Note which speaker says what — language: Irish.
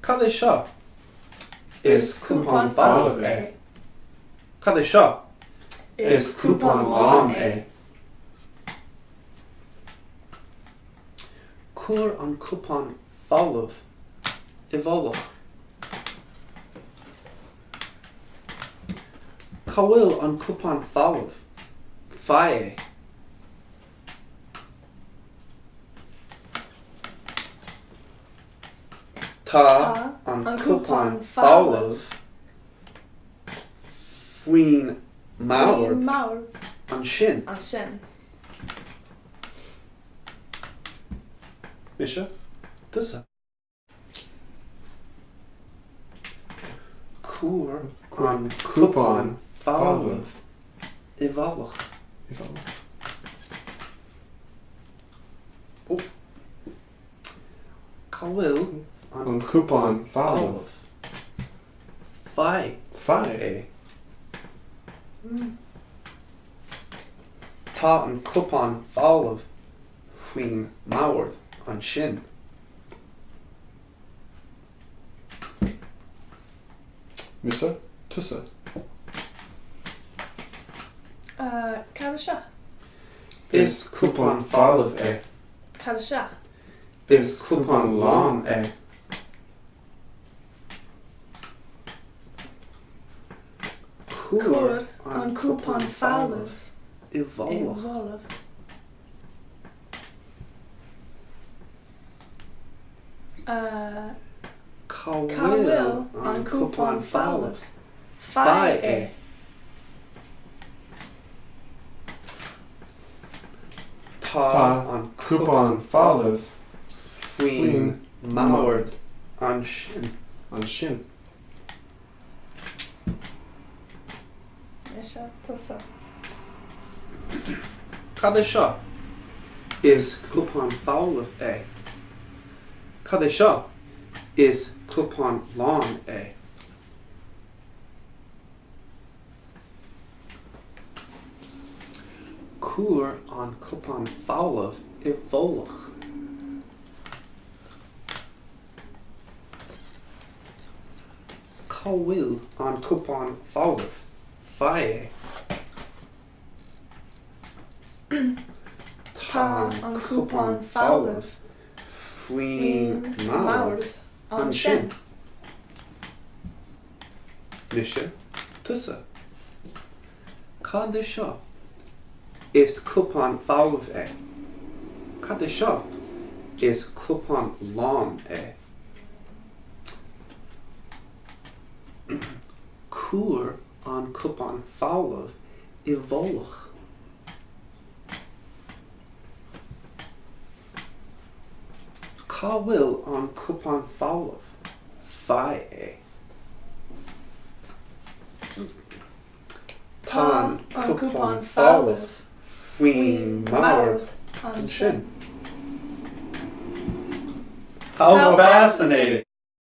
Speaker 1: Cad é seo? Is cupán folamh é. Cad é seo? Is cupán lán é. Cuir an cupán folamh i bhfolach. Cá bhfuil an cupán folamh? Faigh é. Tá an cupán folamh faoin mbord ansin. Mise, tusa. Cuir an cupán folamh i bhfolach. Cá bhfuil an cupán folamh? Faigh é. Tá an cupán folamh faoin mbord ansin.
Speaker 2: Mise, tusa.
Speaker 3: Cad é seo?
Speaker 1: Is cupán folamh é.
Speaker 3: Cad é seo?
Speaker 1: Is cupán lán é.
Speaker 3: Cuir an cupán folamh
Speaker 1: i bhfolach. Cá bhfuil an cupán folamh? Faigh é. Tá an cupán folamh faoin mbord ansin.
Speaker 2: Ansin.
Speaker 3: Mise, tusa.
Speaker 1: Cad é seo? Is cupán folamh é. Cad é seo? Is cupán lán é. Cuir an cupán folamh i bhfolach. Cá bhfuil an cupán folamh? Faigh é.
Speaker 3: Tá an cupán folamh
Speaker 1: faoin mbord ansin. Mise, tusa. Cad é seo? Is cupán folamh é. Cad é seo? Is cupán lán é. Cuir an cupán folamh i bhfolach. Cá bhfuil an cupán folamh? Faigh é. Tá an cupán folamh faoin mbord ansin. How fascinating!